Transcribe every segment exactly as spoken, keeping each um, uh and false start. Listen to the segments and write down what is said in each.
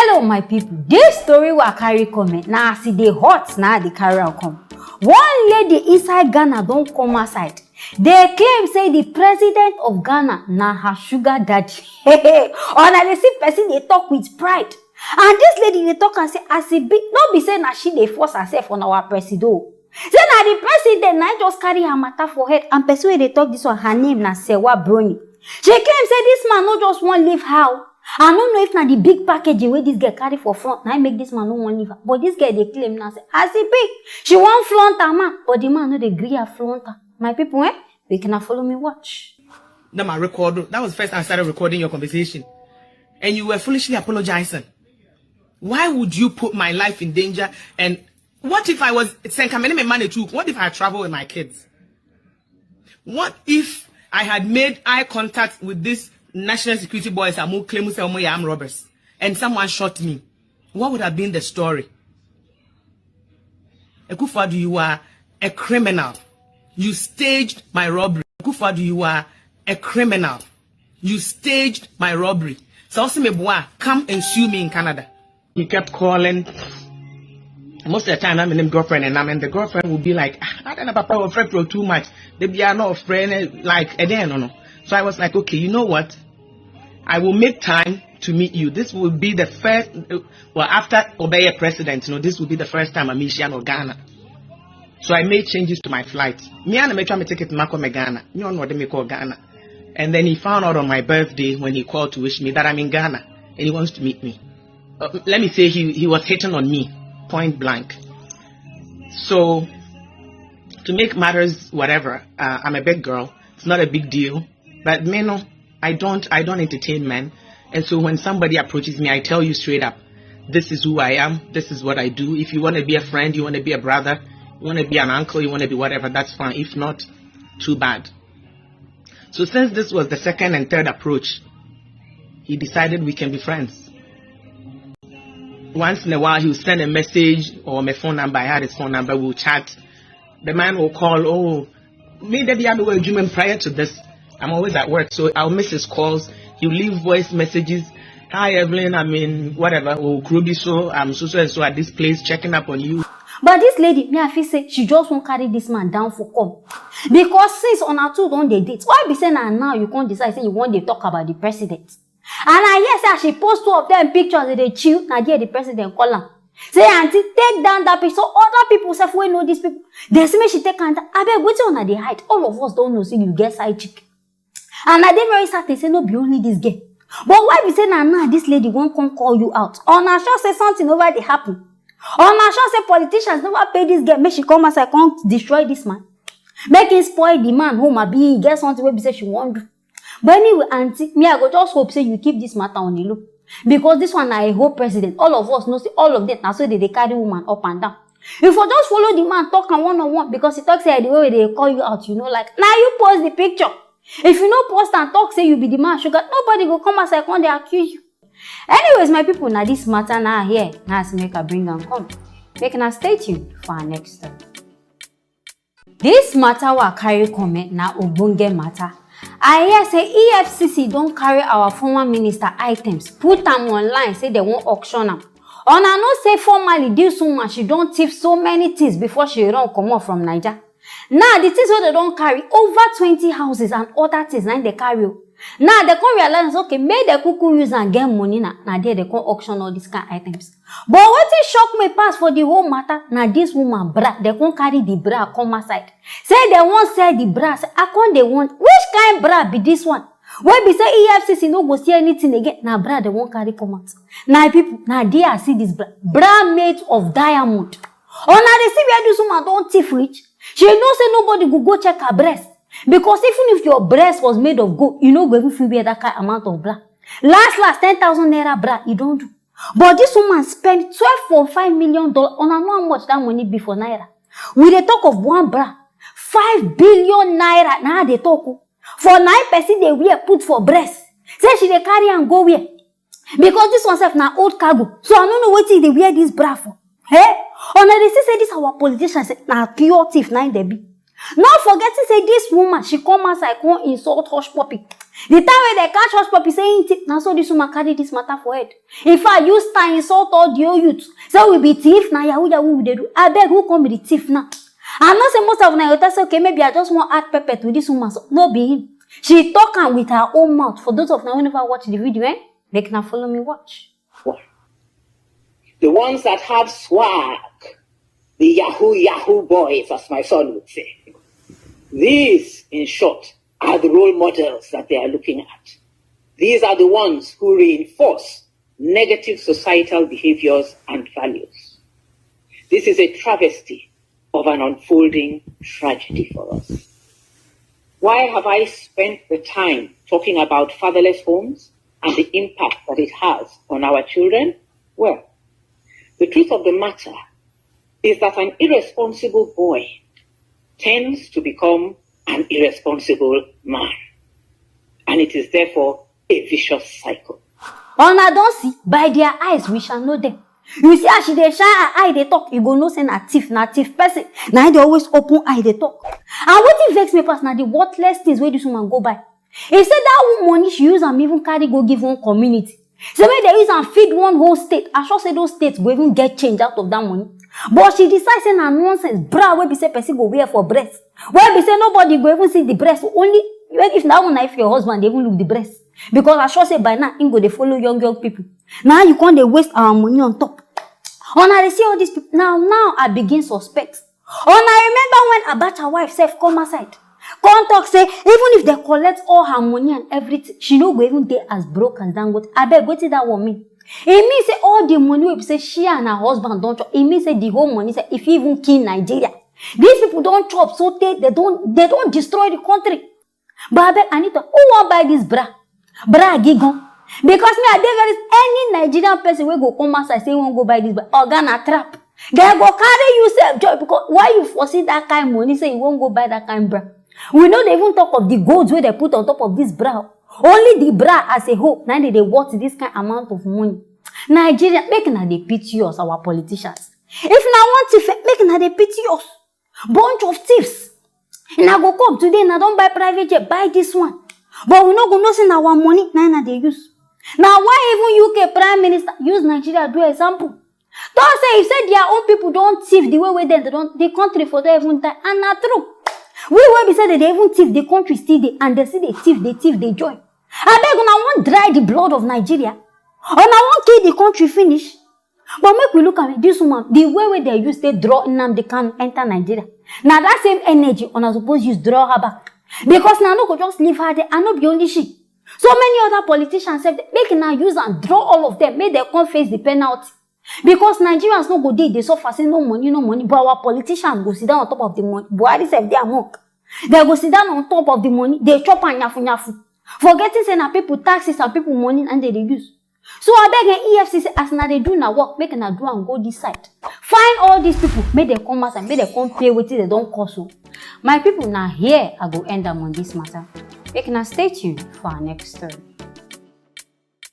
Hello my people, this story wey I carry come eh, na as e dey hot na I dey carry am come. One lady inside Ghana don come outside dey claim say the president of Ghana na her sugar daddy. Una dey see person dey talk with pride, and this lady dey talk am say as e be, no be say na she dey force herself on our presido. Say na the president na just carry her matter for head, and person wey dey talk this one, her name na Sewa Brony. She claim say this man no just wan leave her o. I no know if na the big packaging wey this girl carry for front na im make this man no wan leave her, but this girl dey claim now say as e be, she wan flaunt her man, but the man no dey gree her flaunt her. My people, eh, make una follow me watch. That my record, that was the first time I started recording your conversation. And you were foolishly apologizing. Why would you put my life in danger? And what if I was Senkaminime Manetu? What if I travel with my kids? What if I had made eye contact with this national security boys and who claim to say, "Omo, yeah, I'm robbers," and someone shot me? What would have been the story? Akufo-Addo, you are a criminal. You staged my robbery. Akufo-Addo, you are a criminal. You staged my robbery. So Osimibua, come and sue me in Canada. He kept calling. Most of the time, I'm in him girlfriend, and I'm in the girlfriend will be like, "Ah, I don't know, Papa, will fret for too much. They be are not friend like, and then no, no." So I was like, "Okay, you know what? I will make time to meet you." This will be the first, uh, well, after Obeye president, you know, this will be the first time I meet Shiano Ghana. So I made changes to my flight. Me and I try to ticket Mako me Ghana. You know what they call Ghana. And then he found out on my birthday when he called to wish me that I'm in Ghana and he wants to meet me. Uh, let me say he, he was hitting on me, point blank. So, to make matters whatever, uh, I'm a big girl. It's not a big deal. But me, no, I don't, I don't entertain men. And so when somebody approaches me, I tell you straight up, "This is who I am. This is what I do. If you want to be a friend, you want to be a brother, you want to be an uncle, you want to be whatever, that's fine. If not, too bad." So since this was the second and third approach, he decided we can be friends. Once in a while, he would send a message or my phone number. I had his phone number. We'll chat. The man will call, "Oh, me, Debbie, I'm away, Jim, prior to this, I'm always at work, so I'll miss his calls. He'll leave voice messages. 'Hi, Evelyn, I'm in whatever, oh, Krobi, so I'm so, so and so at this place, checking up on you.'" But this lady, me, I feel say she just won't carry this man down for come. Because since on her two don dey date, why be say na now you come decide say you wan dey talk about the president? And I hear say as she post two of them pictures, they dey chill, na there the president call am. Say, "Auntie, take down that picture." So other people sef wey know these people, they say make she take am down. Abeg, wetin una dey hide? All of us don know say you get side chick. And I dey very certain say no be only this girl. But why be say na now this lady wan come call you out? Una sure say something over dey happen? Una sure say politicians never pay this girl make she come outside come destroy this man? Make him spoil the man home, abi e get something wey be say she wan do? But anyway, auntie, me, I go just hope say you keep this matter on the low. Because this one na a whole president. All of us know say all of them na so they dey carry woman up and down. If you just follow the man talk am one on one, because he talk say the way they call you out, you know, like, now you post the picture. If you no post and talk say you be the man sugar, nobody go come outside come dey accuse you. Anyways, my people, na this matter na here, na as make I bring am come. Make una stay tuned for our next story. This matter wey I carry come eh, na ogbonge matter. I hear say E F C C don carry our former minister items, put am online, say they wan auction am. Una know say formerly this woman, she don thief so many things before she run comot from Naija. Now the things wey they don carry, over twenty houses and other things na im they carry o. Now they come realize, okay, make they kuku use am get money na, na there they come auction all these kind items. But wetin shock me pass for the whole matter na this woman bra, they come carry the bra come outside. Say they wan sell the bra, say, "I come dey want, which kind bra be this one?" Wey be say E F C C no go see anything again, na bra they wan carry come out. Na people, na there I see this bra, bra made of diamond. Una dey see where this woman don thief reach? She know say nobody go go check her breast, because even if your breast was made of gold, you no go even fit wear that kind amount of bra. Last last, ten thousand naira bra, e don do. But this woman spend twelve point five million dollars. Una know how much that money be for naira? We dey talk of one bra, five billion naira. Na I dey talk o. For na im person dey wear put for breast. Say she dey carry am go where? Because this one sef na old cargo. So I no know wetin e dey wear this bra for. Eh? Una dey see say this our politicians, eh, na pure thief na im dem be. Not forgetting say this woman, she come outside, come insult Hush Puppy. The time wey dem catch Hush Puppy say him thief, na so this woman carry this matter for head. In fact, use time insult all the old youth. Say we be thief, na yahoo yahoo we dey do. Abeg, who come be the thief now? I know say most of una go talk say, "Okay, maybe I just wan add pepper to this woman." So, no be him. She talk am with her own mouth. For those of una who never watch the video, eh, make una follow me watch. The ones that have swag, the yahoo yahoo boys, as my son would say. These, in short, are the role models that they are looking at. These are the ones who reinforce negative societal behaviors and values. This is a travesty of an unfolding tragedy for us. Why have I spent the time talking about fatherless homes and the impact that it has on our children? Well, the truth of the matter is that an irresponsible boy tends to become an irresponsible man, and it is therefore a vicious cycle. Una don see, by their eyes we shall know them. You see as she dey shine her eye dey talk, you go know say na thief, na thief person. Na him dey always open eye dey talk. And wetin vex me pass na the worthless things wey this woman go buy. He say that money she use am even carry go give one community. Say make dem use am feed one whole state. I sure say those states go even get change out of that money. But she decide say na nonsense. Bra wey be say person go wear for breast. Wey be say nobody go even see the breast. Only if na una, if your husband dey even look the breast. Because I sure say by now, him go dey follow young young people. Now you come dey waste our money on top. Una dey see all these people. Now, now I begin suspect. Una remember when Abacha wife sef come outside? Come talk say, even if they collect all her money and everything, she no go even dey as broke as Dangote. Abeg, wetin that one mean? E mean say all the money wey be say she and her husband don chop, e mean say the whole money sef, e fit even kill Nigeria. These people don chop so tey they don, they don destroy the country. But abeg, Anita, who wan buy this bra? Bra gigon. Because me, I dey very, any Nigerian person wey go come outside say he wan go buy this bra, oga, na trap. They go carry you sef join, because why you foresee that kind money say you wan go buy that kind bra? We no dey even talk of the gold wey they put on top of this bra. Only the bra as a whole, na dey dey worth this kind amount of money. Nigeria, make una dey pity us, our politicians. If una wan thief, make una dey pity us. Bunch of thieves. Una go come today, una don buy private jet, buy this one. But we no go know say na our money na una dey use. Na why even U K Prime Minister use Nigeria do example. Talk say if say their own people don thief the way wey dem, dem don, the country for don even die. And na true. We wey be say dem dey even thief, the country still dey, and dem still dey thief, dey thief, dey join. Abeg, una wan dry the blood of Nigeria? Una wan kill the country finish? But make we look am, this woman, the way wey dem use take draw Nnamdi Kanu enter Nigeria, na that same energy una suppose use draw her back. Because una no go just leave her there, and no be only she. So many other politicians sef, make una use am draw all of them, make dem come face the penalty. Because Nigerians no go dey, dey suffer say no money, no money, but our politicians go sit down on top of the money. Buhari sef dey among. Dem go sit down on top of the money, dey chop am nyafu nyafu. Forgetting say na people taxes and people money na dem dey use. So abeg, eh, E F C C, as una dey do una work, make una do am go this side. Find all these people, make dem come outside, make dem come pay wetin dem don cause o. My people, na here I go end am on this matter. Make una stay tuned for our next story.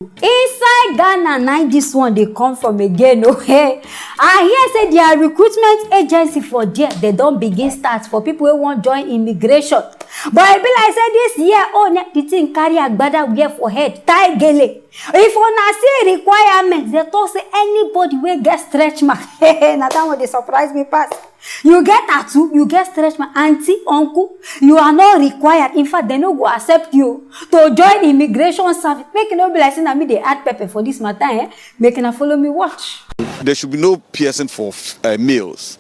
Inside Ghana, na this one dey come from again o. Hey, I hear say their recruitment agency for there, they don begin start for people wey wan join immigration. But e be like say this year own, eh, the thing carry agbada wear for head, tie gele. If una see requirement, they talk say anybody wey get stretch mark, na that one dey surprise me pass. You get tattoo, you get stretch mark, aunty, uncle, you are not required. In fact, they no go accept you to join immigration service. Make e no be like say na me dey add pepper for this matter, eh? Make una follow me watch. There should be no piercing for uh, males.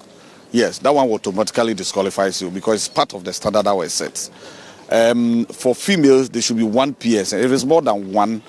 Yes, that one automatically disqualifies you because it's part of the standard that was set. Um, for females, there should be one piercing. If it's more than one,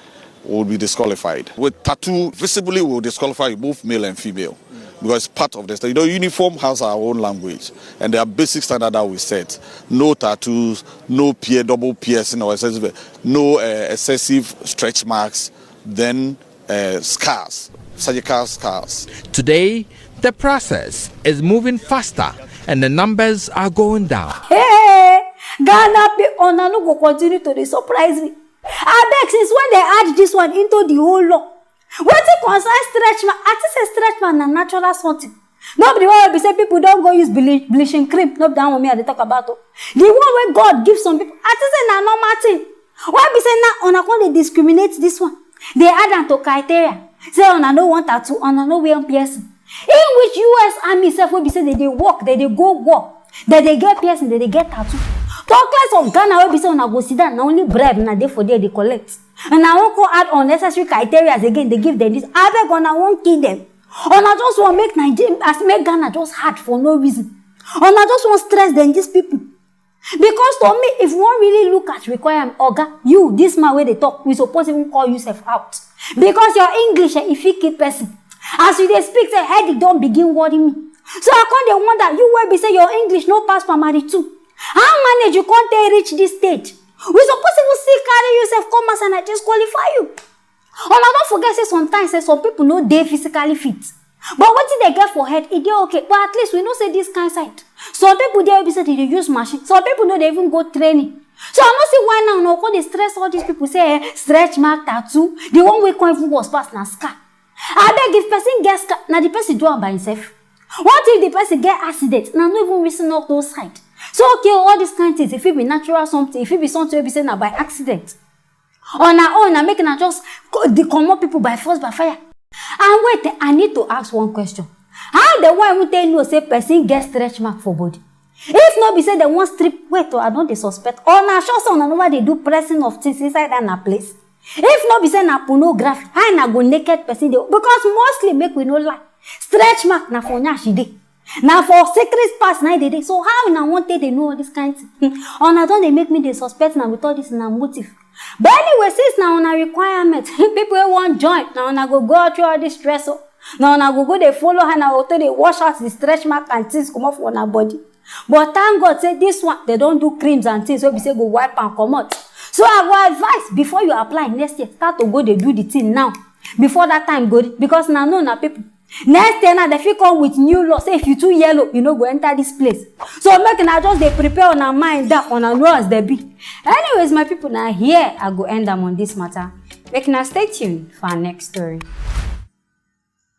will be disqualified. With tattoo, visibly will disqualify you, both male and female, because it's part of the standard. You know, uniform has our own language, and there are basic standards that we set. No tattoos, no pier, double piercing or excessive, no uh, excessive stretch marks, then uh, scars, surgical scars. Today, the process is moving faster and the numbers are going down. Hey, Ghana people, una no go continue to dey surprise me. Abeg, since when they add this one into the whole law? Wetin concern stretch mark? I think say stretch mark na natural something. No be the one wey be say people don go use ble- bleaching cream, no be that one me I dey talk about o. The one wey God give some people, I think say na normal thing. Why be say now una come dey discriminate this one? Dey add am to criteria. Say una no want tattoo, una no wear piercing. In which U S army sef wey be say dem dey work, dem dey go war, dem dey get piercing, dem dey get tattoo. Talk less of Ghana wey be say una go sit down, na only bribe una dey for there dey collect. Una wan come add unnecessary criteria again, dey give dem this. Abeg, una wan kill dem. Una just wan make Nigeria, as make Ghana just hard for no reason. Una just wan stress dem, these people. Because to me, if you wan really look at requirement, oga, you, this man wey dey talk, we suppose even call you sef out. Because your English, eh, e fit kill person. As you dey speak, say headache don begin worry me. So I come dey wonder, you wey be say your English no pass primary two, how manage you come take reach this stage? We suppose even still carry you sef come outside and disqualify you. Una don forget say sometimes say some people no dey physically fit, but wetin dem get for head, e dey okay. But at least we know say this kind side, some people dey wey be say dem dey use machine, some people no dey even go training. So I no see why now una come dey stress all these people say, eh, stretch mark, tattoo. The one wey come even worse pass na scar. Abeg, if person get scar, na the person do am by himself. What if the person get accident? Na no even reason up those side. So okay, all these kind things, e fit be natural something, e fit be something wey be say na by accident. On our own, na make una just co- dey comot people by force, by fire. And wait, I need to ask one question. How dem wan even take know say person get stretch mark for body? If no be say dem wan strip, wait o, I don dey suspect. Una sure say una never dey do pressing of things inside that una place? If no be say na pornography, how una go naked person dey? Because mostly, make we no lie, stretch mark na for nyash e dey. Na for secret parts na e dey dey. So how una wan take dey know all this kind thing? Hmm. Una don dey make me dey suspect na with all this una motive. But anyway, since na una requirement, people wey wan join, na una go go through all this stress o. Na una go go dey follow her, na go take dey wash out the stretch mark and things comot for una body. But thank God say this one, dem don do creams and things wey be say go wipe am comot. So I go advise, before you apply next year, start to go dey do the thing now, before that time go reach, because na know na people. Next year now, dem fit come with new law say if you too yellow, you no go enter this place. So make una just dey prepare una mind down, una know as dem be. Anyways, my people, na here I go end am on this matter. Make una stay tuned for our next story.